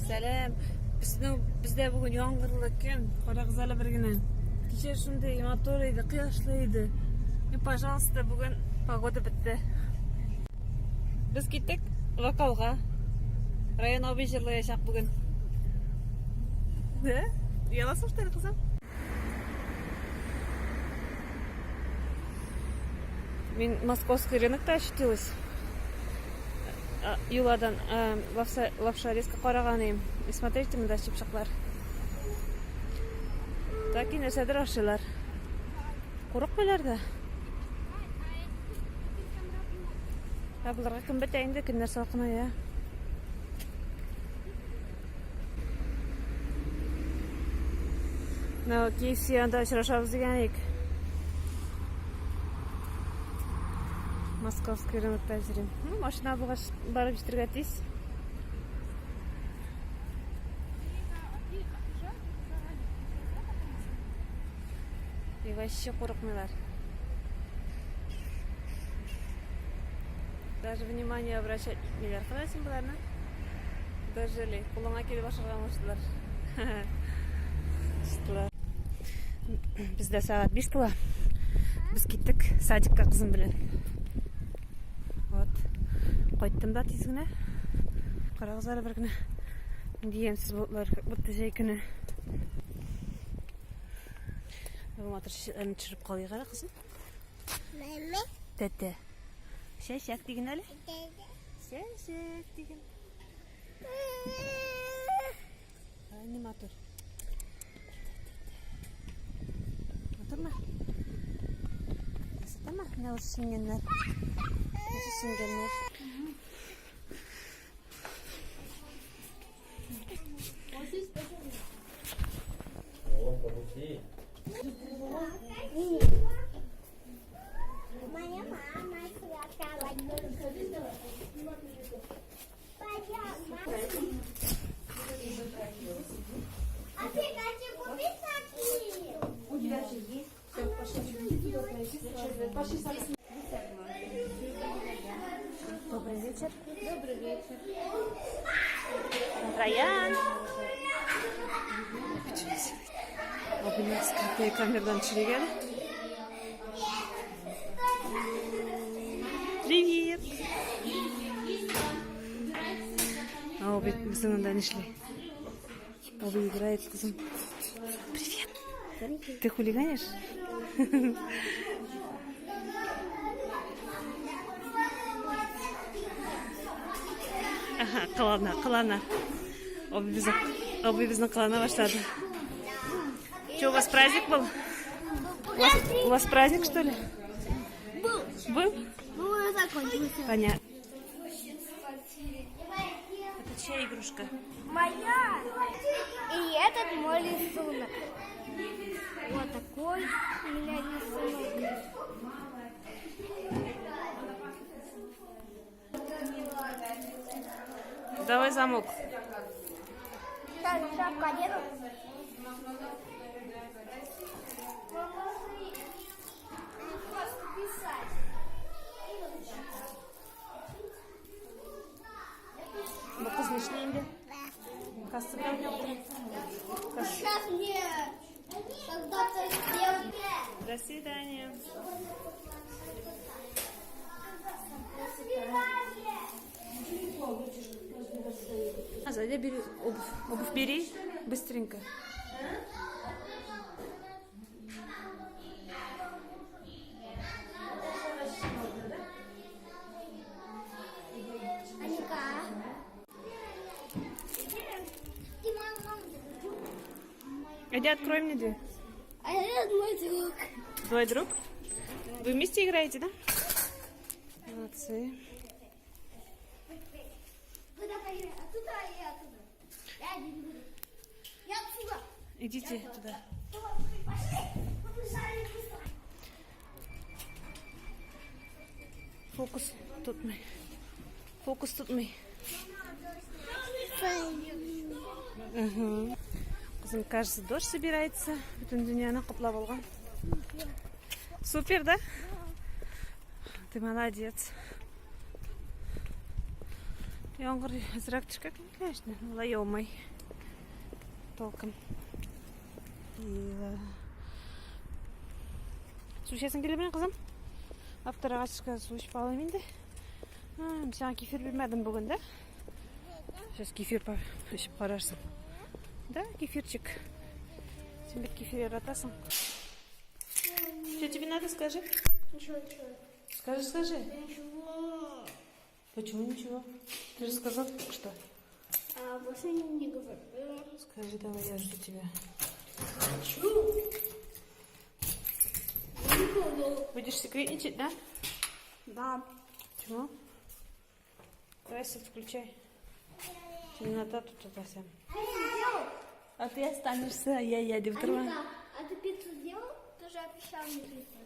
Сәлам. Безнең бездә бүген яңгырлы көн. Карагыз әле бер генә. Кичә шундый матур иде, кояшлы иде. И, пожалуйста, бүген погода бетте. Без киттек вокалга. Район абый җырлаячак бүген. Да? Ояласың что ли, кызым? Мин московский рынокта ощутилась. Юладан лапша резко караган идем. И смотрите, монда чыпчыклар. Так и нәрсәдер ашыйлар. Курыкмыйлар да. Ә боларга кем бетә инде, көннәр салкыная. Менә KFC янында очрашабыз дигән идек. Московский рынокта йөрим. Ну, машина булгач барып җитәргә тиз. И вообще курыкмыйлар. Даже внимание обращать итмиләр. Кара син боларны. Дожили. Кулыңа килеп ашарга мыштылар. Чыктылар. Бездә сәгать 5 тула. Без киттек садикка кызым белән. Вот. Кайттым да тиз генә. Карагыз әле бер генә. Нинди ямьсез болытлар, как будто җәй көне. Бу матур чәчәкләрне төшереп калыйк әле, кызым. Мәмә. Тәтә. Чәчәк диген әле. Тәтә. Чәчәк диген. Ай, не матур. Матурмы? Красотамы? Менә уже шиңгәннәр. Уже шиңгәннәр. Моя мама А ты хочу купить такие? У тебя же есть. Все, пошли. Пошли. Добрый вечер. Добрый вечер. Раян. Абыйның скрытый камерадан төшерегән. Привет. Ау, бит безнең анда нишли? Абый играет, кызым. Привет. Ты хулиганишь? Ага, кылана, кылана. Абый безне, абый безне кылана башлады. Что, у вас праздник был? У вас праздник, что ли? Был. Был? Был уже закончился. Понятно. Это чья игрушка? Моя. И этот мой рисунок. Вот такой у меня рисунок. Давай замок. Так, шапку одену. Бу кыз нишли инде? Касса белән уйнап утыра. Сейчас мне когда-то сделать. До свидания. Зайди, бери обувь. Обувь бери быстренько. Аника. Ты мою маму Иди открой мне дверь. А это мой друг. Твой друг? Вы вместе играете, да? Молодцы. Куда пойдем? Оттуда или оттуда? Я один буду. Я отсюда. Идите туда. Пошли. Побежали быстро. Фокус тотмый. Фокус тотмый. Угу. Кызым, кажется, дождь собирается. Бөтен дөньяны каплап алган. Супер, да? Ты молодец. Яңгыр әзрәк төшкән, конечно, алай яумай. Толком. Су эчәсең киләме, кызым? Аптырагачка су эчеп алыйм инде. Мин сиңа кефир бирмәдем бүген, да? Сейчас кефир эчеп карарсың. Да, кефирчик. Син бит кефир яратасың. Что тебе надо, скажи? Ничего, ничего. Скажи, скажи. Ничего. Почему ничего? Ты же сказал только что. А больше не говорю. Скажи, давай, я жду тебя. Хочу. Никого. Будешь секретничать, да? Да. Почему? Давай свет включай. Темнота тут совсем. А ты останешься, а я дип торма. Аника, а ты пиццу делал? Ты же обещал мне пиццу.